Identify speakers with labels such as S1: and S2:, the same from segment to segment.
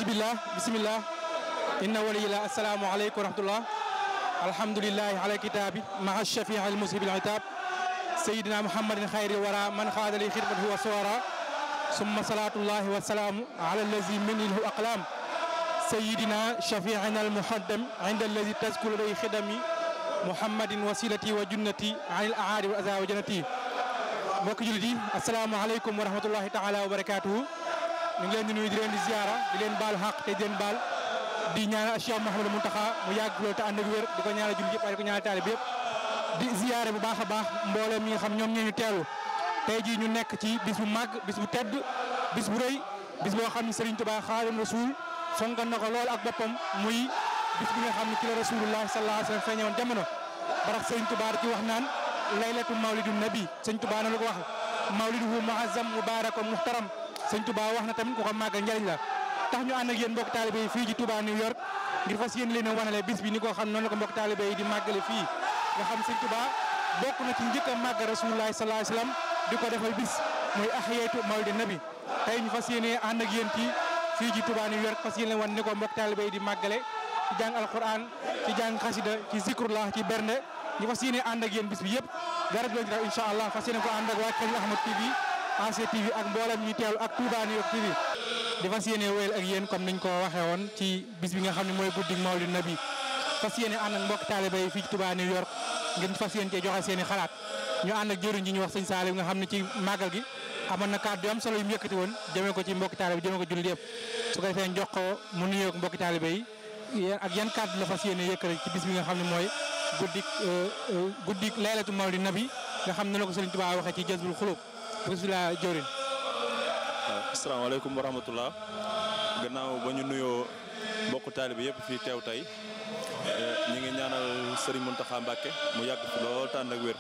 S1: billah bismillah inna waliyillah assalaamu aleykum wa rahmatullah alhamdulillahi ala kitaabi maa shafii al musib al itab sayidina muhammadin xayri wara man xaadali xidmatu wa suwara summa salaatullahi wa salaamu ala allazi minhu aqlaam sayidina shafiina al muhaddam inda allazi tazkuru day xidami muhammadin wasilati wa junnati anil aadi wa aza wa jannati mbokk jullit yi assalaamu aleykum wa rahmatullahi taala wa barakatuhu ñu ngi leen di nuyu di leen di ziara di leen baal xaq te di leen baal di ñaanal Cheikh Mouhamadou Mountakha mu yàgg loolu te ànd ak wér di ko ñaanal jullit yëpp waaye di ko ñaanal taalib yëpp di ziare bu baax a baax mboolem mi nga xam ñoom ñoo ñu teelu tey jii ñu nekk ci bis bu màgg bis bu tedd bis bu rëy bis boo xam ne Serigne Touba Xaadimu Rasuul fonkan na ko lool ak boppam muy bis bi nga xam ne ci la Rasulullah sallallahu alayhi wa sallam feeñewoon jamono barax Serigne Touba di wax naan laylatu mawlidun nabi Serigne Touba na la ko wax mawliduhu muazzam mubarakun muhtaram Serigne Touba wax na tamit ku ko màggal njëriñ la tax ñu ànd ak yéen mbokk taalibe yi fii ci Touba New York ngir fas yéen leen a wanale bis bi ni ko xam noonu la ko mbokk taalibe yi di màggale fii nga xam Serigne Touba bokk na ci njëkk a màggal Rasulullah sallallahu alayhi wa sallam di ko defal bis muy ahiyatu mawlidun nabi tey ñu fas yéene ànd ak yéen ci fii ci Touba New York fas yéene wan ni ko mbokk taalibe yi di màggale ci jàng alquran ci jàng xasida ci zikrullah ci bernde ñu fas yéene ànd ak yéen bis bi yëpp dara du leen ci raw incha allah fas yéene ko ànd ak waa Kër Ahmad TV AC TV ak mboolem ñuy teewlu ak Touba New York TV di fas yéene wéyal ak yéen comme niñ ko waxee woon ci bis bi nga xam ne mooy guddi Mawlid Nabi fas yéene ànd ak mbokk taalibe yi fii ci Touba New York ngeen fas yéene cee joxe seen i xalaat ñu ànd ak jëriñ ji ñu wax sëñ Saliou nga xam ne ci màggal gi amoon na kàddu yu am solo yu mu yëkkati woon jëmee ko ci mbokki taalibe jëmee ko jullit yëpp su ko defee jox ko mu nuyoog mbokki taalibe yi ak yan kàddu la fas yéene yëkkati ci bis bi nga xam ne mooy guddik laylatu Mawlid Nabi nga xam ne la ko Sëriñ Tuubaa waxee ci Jazbul Xuluub bismillah jëriñ.
S2: asalaamaaleykum wa rahmatullah gannaaw ba ñu nuyoo mbokku taalibe yëpp fii teew tey ñu ngi ñaanal Serigne Mountakha Mbacké mu yàgg fi lool te ànd ak wér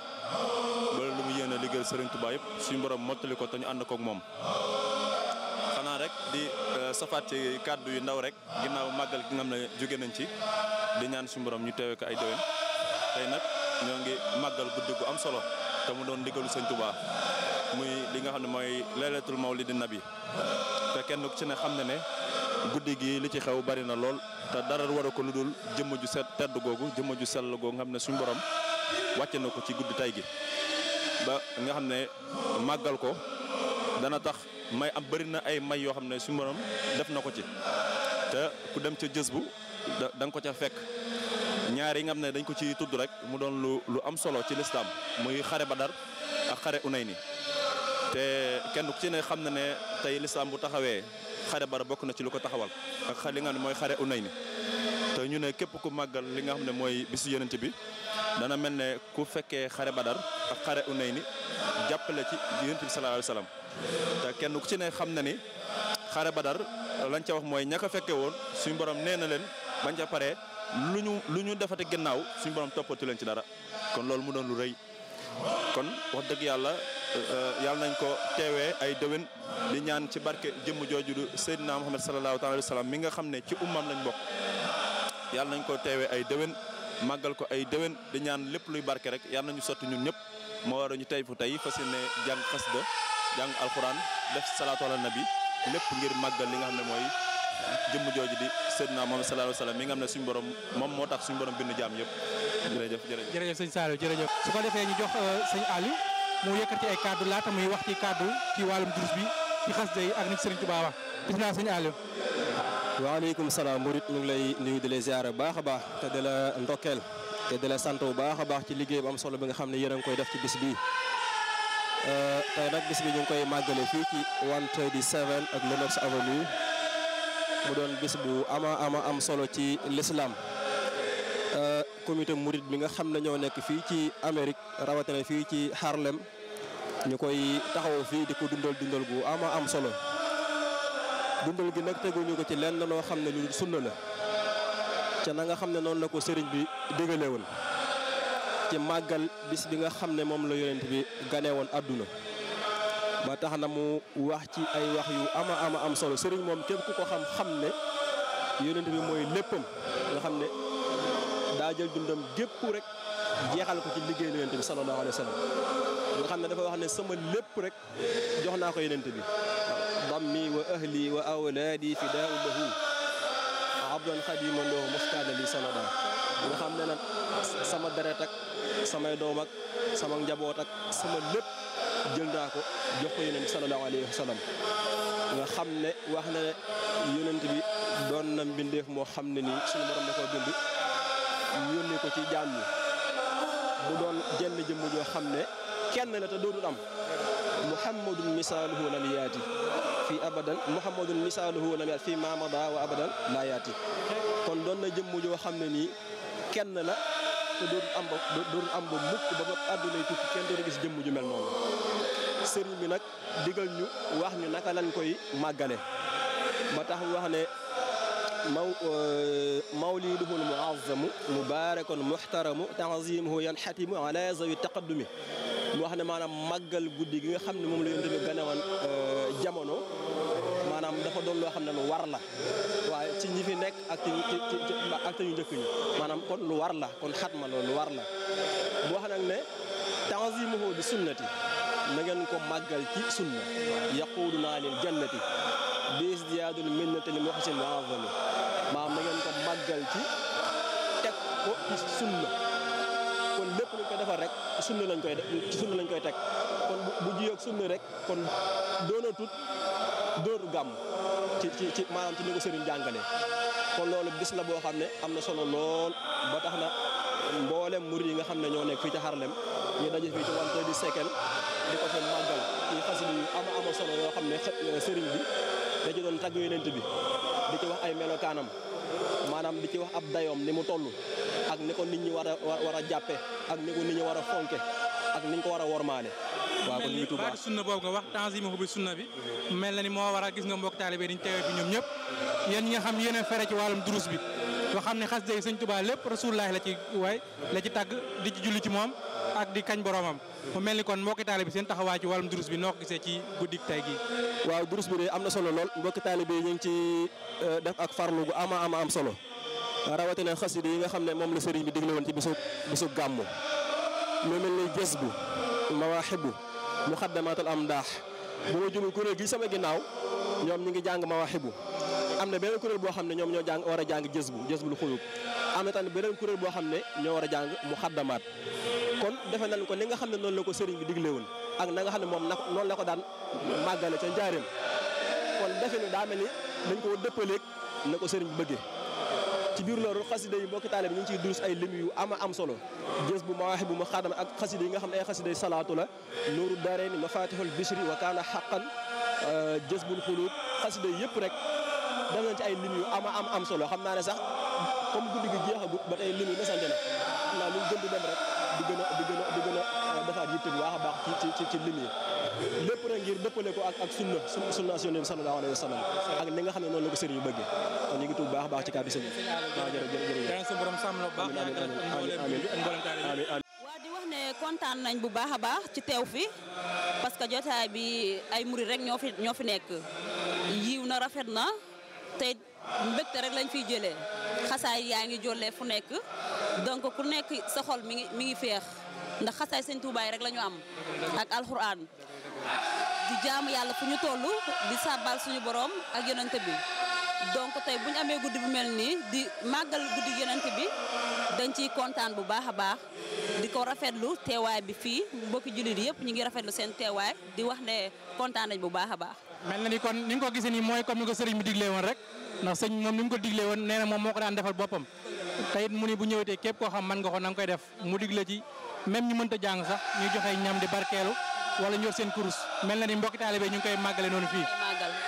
S2: ba lu mu yéene liggéeyal Serigne Touba yëpp suñu borom mottali ko te ñu ànd koog moom. xanaa rek di safaat ci kàddu yu ndaw rek ginnaaw màggal gi nga xam ne jóge nañ ci di ñaan suñu borom ñu teewee ko ay déwén tey nag ñoo ngi màggal guddi gu am solo te mu doon ndigalu Serigne Touba muy li nga xam ne mooy laylatul mawlidin nabi te kenn ku ci ne xam ne guddi gi li ci xew bari na lool te dara war a ko lu dul jëmm ju set tedd googu jëmm ju sell googu nga xam ne suñu borom wàcce na ko ci guddi tay gi ba nga xam ne màggal ko dana tax may am bëri na ay may yoo xam ne suñu borom def na ko ci te ku dem ca jës bu da nga ko ca fekk ñaar yi nga xam ne dañ ko ci tudd rek mu doon lu am solo ci lislaam muy xare Badar ak xare Unayni te kenn ku ci ne xam na ne tey lislaam bu taxawee xare Badar bokk na ci lu ko taxawal ak li nga xam ne mooy xare Unayni te ñu ne képp ku màggal li nga xam ne mooy bisu yonent bi dana mel ne ku fekkee xare Badar ak xare Unayni jàppale ci yonent bi sallallahu alayhi wasallam te kenn ku ci ne xam na ni xare Badar lañ ca wax mooy ña ko fekkee woon suñu borom nee na leen bañ ca paree lu ñu defate ginnaaw suñu borom toppatu leen ci dara kon loolu mu doon lu rëy kon wax dëgg yàlla nañ ko teewee ay déwén di ñaan ci barke jëmm jooju du Seydina Muhammad sallallahu alayhi wa sallam mi nga xam ne ci ummam lañ bokk yàlla nañ ko teewee ay déwén màggal ko ay déwén di ñaan lépp luy barke rek yàlla nañu sotti ñun ñëpp moo war a ñu tey fu tey fas yéene jàng xasida jàng alxuraan def salaatu ala nabi lépp ngir màggal li nga xam ne mooy jëmm jooju di Seydina Muhammad sallallahu alayhi wa sallam mi nga xam ne suñu borom moom moo tax suñu borom bind jaam yëpp
S1: jërëjëf sëñ Saliou jërëjëf su ko defee ñu jox sëñ Aliou mu yëkkati ay kaddu laata muy wax ci kaddu ci wàllum durus bi ci xasida yi ak ni Serigne Touba wax bismillah sëñ Aliou.
S3: waaleykum salaam murit ñu ngi lay nuyu di la ziare baax a baax te di la ndokkeel te di la sant bu baax a baax ci liggéey bu am solo bi nga xam ne yéen a ngi koy def ci bis bii. tey nag bis bi ñu ngi koy màggale fii ci 137 ak Lenox Avenue mu doon bis bu am solo ci l'islam. comité murit bi nga xam ne ñoo nekk fii ci Amérique rawatina fii ci Harlem ñu koy taxaw fii di ko dundal gu am solo dundal gi nag teguñu ko ci lenn noo xam ne lu sunna la ca na nga xam ne noonu la ko sëriñ bi digale woon ci màggal bis bi nga xam ne moom la yonent bi gane woon àdduna ba tax na mu wax ci ay wax yu am solo sëriñ moom képp ku ko xam ne yonent bi mooy léppam nga xam ne daa jël dundam gépp rek jeexal ko ci liggéey yonent bi sallallahu alayhi wa sallam nga xam ne dafa wax ne sama lépp rek jox naa ko yonent bi dammi wa ahli wa awlaadi fidaau lahu abdan xadiman lahu muskaana li sanada nga xam ne nag sama deret ak samay doom ak sama njaboot ak sama lépp jël naa ko jox ko yonent bi sallallahu alayhi wa sallam nga xam ne wax na ne yonent bi doon na mbindeef moo xam ne nii suñu borom da koo bind yónni ko ci jaam ñi mu doon jenn jëmm joo xam ne kenn la te dootul am muhammadun misaaluhu lam yaati fii abadan muhammadun misaaluhu lam yaati fii mamada wa abadan laa yaati kon doon na jëmm joo xam ne nii kenn la te dootul am ba mukk ba ba àddunay tukki kenn dootu gis jëmm ju mel noonu sëriñ bi nag digal ñu wax ñu naka lañ koy màggale ba tax wax ne mawliduhul muazzamu mubarakun muhtaramu tanzimuhu yanxatimu ala zawi taqaddumi mu wax ne maanaam màggal guddi gi nga xam ne moom la yonent bi ganewoon jamono maanaam dafa doon loo xam ne lu war la waaye ci ñi fi nekk ak ci ñu njëkk ñi maanaam kon lu war la kon xatma loolu lu war la mu wax nag ne tanzimuhu bi sunnati na ngeen ko màggal ci sunna yaquuduna lil jannati bis diyaadul minnati li muhsin wa azami maanaam na ngeen ko màggal ci teg ko ci sunna kon lépp luñ koy defar rek sunna lañ koy teg kon bu jiyoog sunna rek kon doonatut dóoru gàmm ci maanaam ci ni ko sëriñ jàngale kon loolu bis la boo xam ne am na solo lool ba tax na mboolem murid yi nga xam ne ñoo nekk fii ci Harlem ñu daje fii ci wante di sekel di ko fa màggal ci xasida yu ama solo yoo xam ne sëriñ bi da ci doon tagg yonent bi di ci wax ay melokaanam maanaam di ci wax ab dayoom ni mu toll ak ni ko nit ñi war a jàppe ak ni ko nit ñi war a fonke ak ni ñu ko war a wormaale waaw kon ñu tubaab
S1: sunna boobu nga wax tanzimuhu bi sunna bi mel na ni moo war a gis nga mbokk taalibe dañ teewee fi ñoom ñëpp yéen ñi nga xam yéen a fere ci wàllum durus bi nga xam ne xasida yi sëñ Tuubaa lépp rasulullah la ci tàgg di ci julli ci moom ak di kañ boromam mu mel ni kon mbokki taalibe bi seen taxawaay ci wàllum durus bi noo ko gisee ci guddik tey gi
S3: waaw durus bi de am na solo lool mbokki taalibe yi ñu ngi ci def ak farlu gu ama am solo rawatina xasida yi nga xam ne moom la sëriñ bi digle woon ci bisu gàmmu lu mel ni jës bu mawaaxibu muxaddamatul am ndaax bu ma jumul kuréel gi sama ginnaaw ñoom ñi ngi jàng mawaaxibu am na beneen kuréel boo xam ne ñoom ñoo war a jàng jës bul xulub am na tamit beneen kuréel boo xam ne ñoo war a jàng muxaddamaat kon defe nañ ko ni nga xam ne noonu la ko sëriñ bi digle woon ak na nga xam ne moom noonu la ko daan màggale ca njaareem kon defe ni daa mel ni dañ ko dëppaleeg na ko sëriñ bi bëggee ci biir loolu xasida yi mbokki taalibe bi ñu ngi ciy durus ay lim yu am solo jës bu mawaahibu ma xaadama ak xasida yi nga xam ne ay xasida yi salaatu la nuuru daarayni mafatihul bishri wa kaana xaqan jës bul xuluub xasida yi yëpp rek def nañ ci ay lim yu am solo xam naa ne sax comme guddi gi jeexagut ba tey lim yi desante na xam naa lu gën di dem rek di gën a defaat yitte bu baax a baax ci lim yi lépp rek ngir dëppale ko ak sunna Yonent bi sallallahu alayhi wa sallam ak ni nga xam ne noonu la ko sëriñ yu bëggee kon ñu ngi tuub baax a baax ci kàddu sëriñ waaw jërëjëf
S1: sa borom sàmm la bu baax
S4: waa di wax ne kontaan nañ bu baax a baax ci teew fi parce que jotaay bi ay murid rek ñoo fi nekk yiw na rafet na te mbégte rek lañ fiy jëlee xasaay yaa ngi jollee fu nekk donc ku nekk sa xol mi ngi feex ndax xasaay sëñ Tuubaa rek la ñu am ak alxuraan di jaamu yàlla fu ñu toll di sàbbal suñu borom ak yonent bi donc tey bu ñu amee guddi bu mel nii di màggal guddi yonent bi dañ ciy kontaan bu baax a baax di ko rafetlu teewaay bi fii mbokki jullit yëpp ñu ngi rafetlu seen teewaay di wax ne kontaan nañ bu baax a baax.
S1: mel na ni kon ni nga ko gisee nii mooy comme ni ko sëriñ bi diglee woon rek ndax sëñ moom ni mu ko diglee woon nee na moom moo ko daan defal boppam te it mu ni bu ñëwetee képp koo xam mën nga ko na nga koy def mu digle ci même ñu mënta jàng sax ñu joxe ñam di barkeelu wala ñu yor seen kurus mel na ni mbokki taalibe ñu ngi koy màggale noonu fii.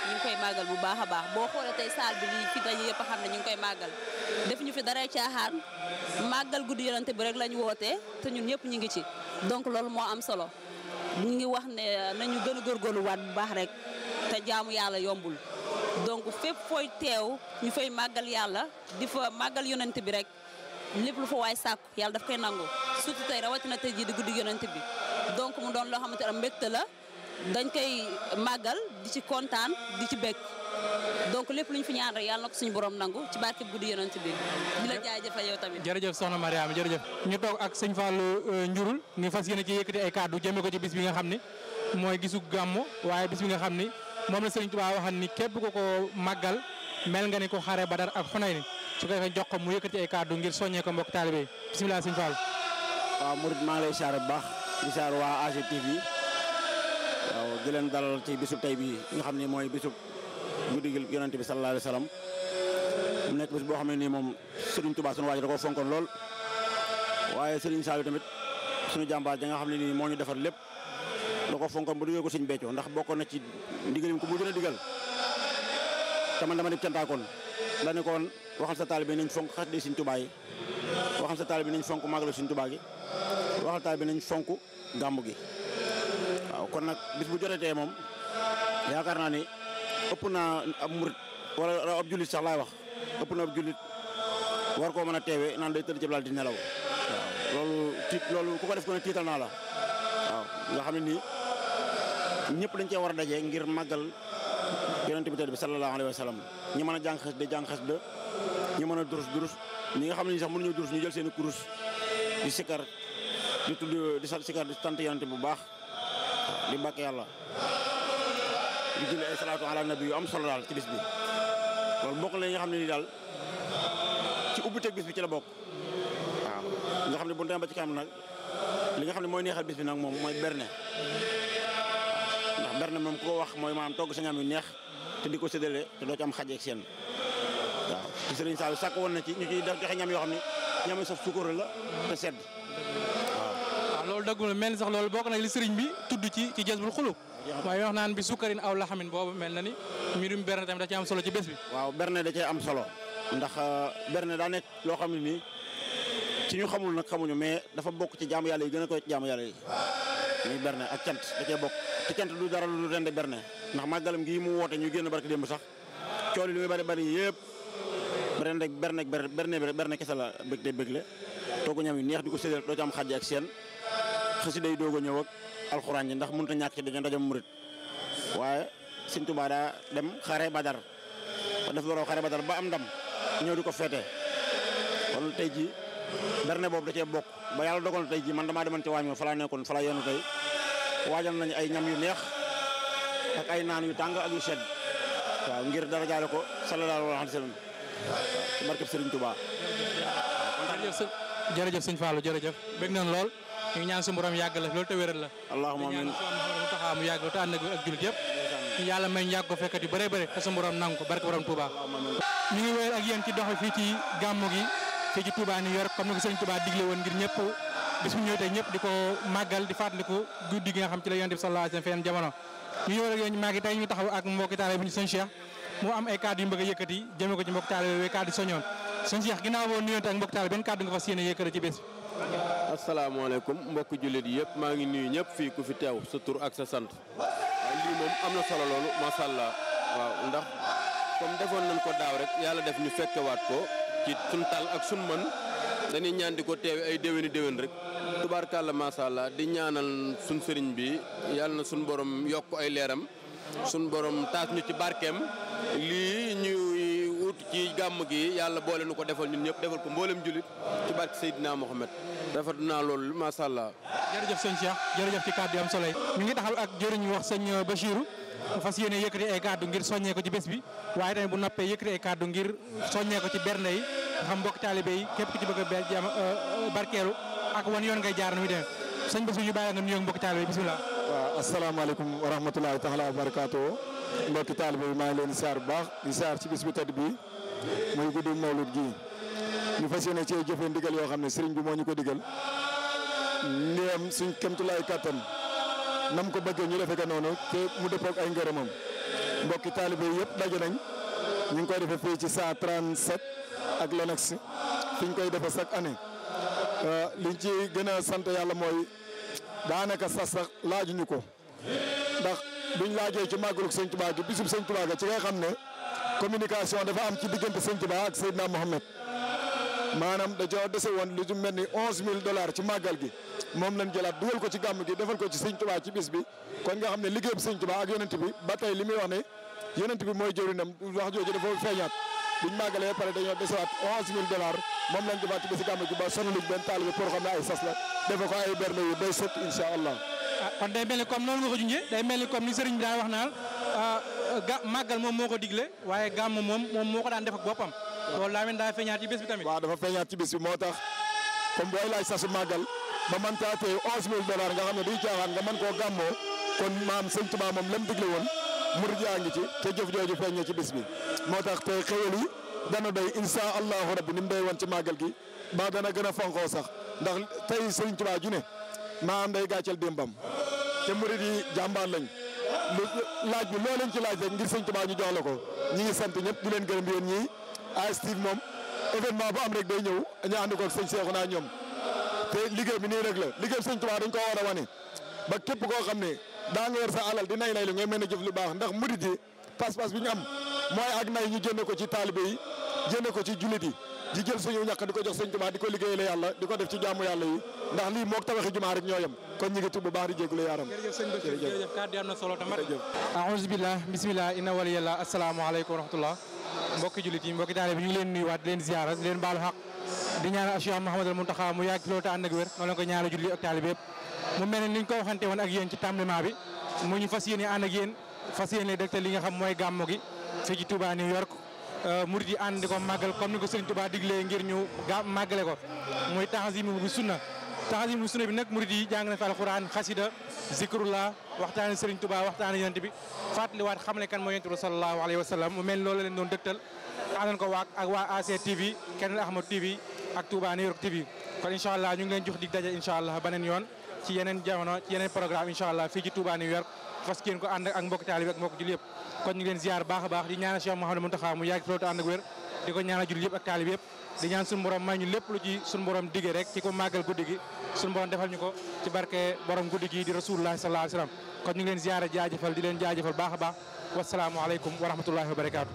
S4: ñu ngi koy màggal bu baax a baax boo xoolee tey saal bi lii fi daje yëpp a xam ne ñu ngi koy màggal def ñu fi dara caaxaan màggal guddi yonent bi rek lañu wootee te ñun ñëpp ñu ngi ci donc loolu moo am solo ñu ngi wax ne nañu gën a góorgóorluwaat bu baax rek te jaamu yàlla yombul donc fépp fooy teew ñu fay màggal yàlla di fa màggal yonent bi rek lépp lu fa waay sàkku yàlla daf koy nangu surtout tey rawatina tey jii di guddi yonent bi donc mu doon loo xamante ne mbégte la dañ koy màggal di ci kontaan di ci bég donc lépp lu ñu fi ñaan rek yàlla na ko suñu borom nangu ci barke guddi yonent bi di la jaajëfal yow tamit.
S1: jërëjëf soxna Mariama jërëjëf ñu toog ak sëñ Fallou Njurul ñu fas yéene ci yëkkati ay kàddu jëme ko ci bis bi nga xam ni mooy gisu gàmmu waaye bis bi nga xam ni moom la Serigne Touba waxan ni képp ku ko màggal mel nga ni ko xare Badar ak Xunayn su ko defee jox ko mu yëkkati ay kàddu ngir soññee ko mbokk taalibe yi bisimilah Serigne Fall.
S5: waaw Murid maa ngi lay siyaare bu baax di siyaare waa AG TV waaw di leen dalal ci bisub tey bii nga xam ne mooy bisub guddi gi Yonent bi sallallahu alayhi wa sallam mu nekk bis boo xam ne nii moom Serigne Touba sunu waaj da koo fonkoon lool waaye Serigne Saliou tamit sunu jàmbaar ja nga xam ne nii moo ñu defar lépp da ko fonkoon ba duggee ko Serigne Béthio ndax bokkoon na ci ndigalim ko mu gën a digal te man dama di cantaakoon la ne koon waxal sa taalibe nañ fonk xas de Serigne Touba yi waxal sa taalibe nañ fonk màggalu Serigne Touba gi waxal taalibe nañ fonk gàmmu gi waaw kon nag bis bu jotetee moom yaakaar naa ni ëpp naa ab murit wala ab jullit sax laay wax ëpp na ab jullit war koo mën a teewe naan day tëdd ci lal di nelaw waaw loolu ku ko def ko ne tiital naa la waaw nga xam ne nii ñëpp dañ cee war a daje ngir màggal yonent bi tedd bi sallallahu alayhi wa sallam ñi mën a jàng xas de jàng xas de ñi mën a durus ñi nga xam ne ni sax mënuñu durus ñu jël seen kurus di sikkar di tudd di sikkar di sant yonent bu baax di bàkk yàlla di julli ay salaatu ala nabi yu am solo daal ci bis bi loolu bokk la nga xam ne ni daal ci ubbiteeg bis bi ci la bokk waaw nga xam ne bu ñu demee ba ci kanam nag li nga xam ne mooy neexal bis bi nag moom mooy berne ndax berne moom ku ko wax mooy maanaam togg sa ñam yu neex te di ko séddale te doo ci am xaj ak seen waaw ci Serigne Saliou sàkk woon na ci ñu ciy def joxe ñam yoo xam ne ñam yu saf suukar la te sedd
S1: waaw loolu dëgg la mel ni sax loolu bokk na li Serigne bi tudd ci Jazbul Xulub mooy wax naan bi sukkarin aw laxamin boobu mel na ni mbirum berne tamit da ci am solo ci bés bi.
S5: waaw berne da cee am solo ndax berne daa nekk loo xam ne nii ci ñu xamul nag xamuñu mais dafa bokk ci jaamu yàlla yi gën a koy jaamu yàlla yi muy berne ak cant da cee bokk te cant du dara lu rende berne ndax màggalam gii mu woote ñu génn barki démb sax cool yi li muy bari bari yëpp berne kese la bëgg te bëgg le toogu ñam yi neex di ko séddale doo ci am xàjj ak seen xasi day doog a ñëw ak alxuraan ji ndax mënut a ñàkk ci dañoo dajam murit waaye Sëñ Tuubaa daa dem xare Badar ba def loroo xare Badar ba am ndam ñëw di ko feete kon tey ji berne boobu da cee bokk ba yàlla dogal na tey ji man damaa demoon ci waañ ma fa laa nekkoon fa laa yenu tey waajal nañu ay ñam yu neex ak ay naan yu tàng ak yu sedd waaw ngir dara jaale ko sallallahu alayhi wa sallam ci barkeb Sëriñ Tuubaa
S1: jërëjëf sëñ Fallou jërëjëf bëgg nañ lool ñu ngi ñaan suñu borom yàgg la loolu te wéral la
S5: allahumma amiin
S1: mu taxaw mu yàgg te ànd ak jullit yëpp yàlla may ñu yàgg ko fekkat yu bëree bëri te suñu borom nangu ko barke borom Touba ñu ngi wéyal ak yéen ci dox fii ci gàmmu gi fii ci Touba New York comme ni ko sëñ Touba digle woon ngir ñëpp bis bu ñëw tey ñëpp di ko màggal di fàttaliku guddi gi nga xam ci la yonent bi sallallahu alayhi wa sallam fenn jamono ñu ñëw ak yéen maa ngi tey ñu taxaw ak mbokki taalibe bi ñu sëñ Cheikh mu am ay kàddu yu bëgg a yëkkati jëme ko ci mbokki taalibe bi kàddu soñoon sëñ Cheikh ginnaaw boo nuyonte ak mbokki taalibe benn kàddu nga fas yéene yëkkati ci bés
S6: asalaamaaleykum mbokki jullit yëpp maa ngi nuyu ñëpp fii ku fi teew sa tur ak sa sant waaye lii moom am na solo loolu macha allah waaw ndax comme defoon nañ ko daaw rek yàlla def ñu fekkewaat ko ci sun tal ak sun mën dañuy ñaan di ko teewe ay déwéni déwén rek tubaarkàlla macha allah di ñaanal sun sëriñ bi yàlla na sun borom yokk ay leeram sun borom taas ñu ci barkeem lii ñuy wut ci gàmm gi yàlla boole nu ko defal ñun ñëpp defal ko mboolem jullit ci barke Seydina Mohamed rafet naa loolu macha allah.
S1: jërëjëf sëñ Cheikh jërëjëf ci kàddu yi am solo yi ñu ngi taxaw ak jëriñ wax sëñ Bachirou fas yéene yëkkati ay kàddu ngir soññee ko ci bés bi waaye tamit bu noppee yëkkati ay kàddu ngir soññee ko ci bernde yi nga xam mbokk taalibe yi képp ku ci bëgg a jàmm barkeelu ak wan yoon ngay jaar na muy demee sëñ Bachirou ñu bàyyi nga nuyoo mbokk taalibe yi bisimilah.
S7: waaw asalaamaaleykum wa rahmatulahi taala wa barakaatu mbokki taalibe bi maa ngi leen di siyaar bu baax di siyaar ci bis bi tedd bi muy guddi mawlud gi ñu fas yéene ci jëfe ndigal yoo xam ne sëriñ bi moo ñu ko digal ndéem suñ kemtulaay kattan nam ko bëggee ñu defe ko noonu te mu dëppook ay ngërëmam mbokki taalibe yëpp daje nañ ñu ngi koy defee fii ci 137 ak Lenox fi ñu koy defee chaque année liñ ci gën a sant yàlla mooy daanaka sax laajuñu ko ndax buñ laajee ci màggalug sëñ Tuubaa gi bisub sëñ Tuubaa ga ci nga xam ne communication dafa am ci diggante sëñ Tuubaa ak Seydina Mohamed maanaam dañoo dese woon lu ci mel ni $11,000 ci màggal gi moom lañ jëlaat dugal ko ci gàmm gi defal ko ci sëñ Tuubaa ci bis bi kon nga xam ne liggéeyam sëñ Tuubaa ak yonent bi ba tey li muy wax ne yonent bi mooy jëwrinam wax jooju dafa feeñaat buñ màggalee pare dañoo desewaat $11,000 moom lañ defaat ci bisi gàmm gi ba sonaluñ benn taalibe pour xam ne ay sas la defe ko ay berne yu day sët incha allah
S1: kon day mel ni comme noonu nga ko junjee day mel ni comme ni sëriñ bi daan wax naan màggal moom moo ko digle waaye gàmm moom moo ko daan def ak boppam. loolu daa mel daa feeñaat ci bés bi tamit.
S7: waaw dafa feeñaat ci bés bi moo tax comme booy laaj sasu màggal ba mën taa tey $11,000 nga xam ne duy caaxaan nga mën koo gàmmoo kon maam sëñ Tuubaa moom lam digle woon murid yaa ngi ci te jëf jooju feeñ ci bis bi moo tax te xéwal yi dana doy insha allahu rabbi ni mu doy woon ci màggal gi ba dana gën a fonkoo sax ndax tey sëñ Tuubaa ju ne maam day gàcceel démbam te murid yi jàmbaar lañ lu laaj bi loo leen ci laaj rek ngir sëñ Tuubaa ñu jox la ko ñi ngi sant ñëpp di leen gërëm yéen ñii ASTV moom événement bu am rek day ñëw ñu ànd ko ak sëñ Seexuna ñoom te liggéey bi nii rek la liggéey sëñ Tuubaa dañ ko war a wane ba képp koo xam ne daa nga yor sa alal di nay lu ngay mën a jëf lu baax ndax murid yi pas-pas bi ñu am mooy ak nay ñu génne ko ci taalibe yi génne ko ci jullit yi di jël suñu ñàkk di ko jox sëñ Tuubaa di ko liggéeyale yàlla di ko def ci jaamu yàlla yi ndax lii moog tabaxi jumaa rek ñoo yem kon ñu ngi tudd bu baax di jégalu yaaram.
S1: jërëjëf sëñ Bachir jërëjëf kàddu am na solo tamit. a'uuzu billah bismillah inna waliyallah asalaamaaleykum wa rahmatullah mbokki jullit yi mbokki taalibe bi ñu ngi leen nuyuwaat di leen ziyaara di leen baalu xaq di ñaanal Cheikh Mouhamadul Mountakha mu yàgg loolu te ànd ak wér noonu la ko ñaanal jullit ak taalibe yëpp mu mel ne ni ñu ko waxante woon ak yéen ci tàmbalement bi mu ñu fas yéene ànd ak yéen fas yéene dëgtal li nga xam mooy gàmmu gi fii ci Touba New York murid yi ànd ko màggal comme ni ko Serigne Touba diglee ngir ñu màggale ko muy taxazimu bi sunna bi nag murid yi jàng na fi alquran xasida zikrullah waxtaane Serigne Touba waxtaane yonent bi fàttaliwaat xam ne kan mooy yonent bi sallallahu alayhi wa sallam mu mel loolu leen doon dëgtal àndoon ko ak waa AC TV Kenn Ahmad TV ak Touba New York TV kon incha allah ñu ngi leen jox dig daje incha allah beneen yoon ci yeneen jamono ci yeneen programme incha allah fii ci Touba New York fas yéene ko ànd ak mbokk taalibe ak mbokk jullit yëpp kon ñu ngi leen ziar baax a baax di ñaanal Cheikh Mouhamadou Mountakha mu yàgg fi loolu ànd ak wér di ko ñaanal jullit yëpp ak taalibe yëpp di ñaan suñu borom may ñu lépp lu ci suñu borom digge rek ci ko màggal guddi gi suñu borom defal ñu ko ci barke borom guddi gi di rasulullah sallallahu alayhi wa sallam kon ñu ngi leen ziar jaajëfal di leen jaajëfal baax a baax wasalaamu aleykum wa rahmatullahi wa barakaatu